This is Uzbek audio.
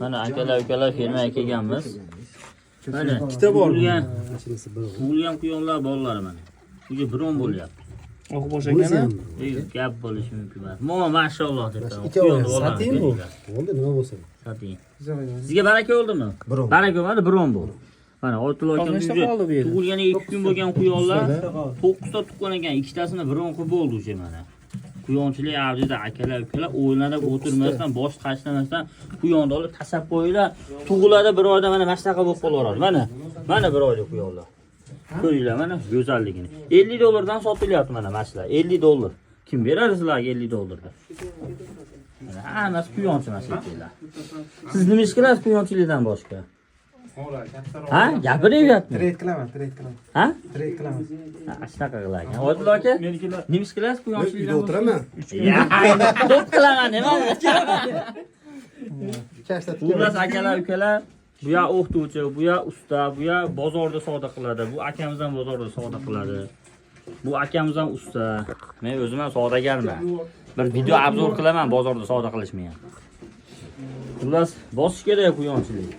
Mana akalar, ukalar, fermaga kelganmiz. Mana Ikkita bor. Tug'ilgan, Mashinasi bir. tug'ilgan quyonlar bolalari mana. Уже bir o'n bo'lyapti. Oq bosh Bunisi ekan. ham. Ey, gap bo'lishi mumkin emas. Mo, mashalloh deb. Ikkovi Quyonni bolalari sating bu. berdilar. Bo'ldi, nima bo'lsin? Sating. Sizga baraka bo'ldimi? Bir o'n. Baraka bo'lmadi, bir o'n bo'ldi. Mana Oyatullo Hozir akam nechta уже qoldi bu yerda? tug'ilganiga 2 kun bo'lgan quyonlar 9 ta tuqqan ekan, ikkitasini bir o'n qilib bo'ldi уже mana. Quyonchilik avjida akalar, ukalar o'ylanib o'tirmasdan, bosh qashlamasdan quyonni olib tashlab qo'yinglar. Tug'iladi bir oyda mana mana shunaqa bo'lib qolaveradi. Mana, mana bir oyda quyonlar. Ko'ringlar mana go'zalligini. 50 dollardan sotilyapti mana mana shular. 50 dollar. Kim beradi sizlarga 50 dollardan? Mana hammasi quyonchi mana shu yerdagilar. Siz nima ish qilasiz quyonchilikdan boshqa? Ha? Gapiryapti. Trade qilaman, trade qilaman. Ha? Trade qilaman. Ha, shunaqa qilar ekan. Odil aka, nima ish qilasiz quyonchilikdan? Uyda o'tiraman. Ya, do'q qilaman, nima? Kashta Xullas akalar, ukalar, bu ya o'qituvchi, bu ya usta, bu ya bozorda savdo qiladi. Bu akamiz ham bozorda savdo qiladi. Bu akamiz ham usta. Men o'zim ham savdogarman. Bir video обзор qilaman bozorda savdo qilishni ham. Xullas, bosish kerak quyonchilik.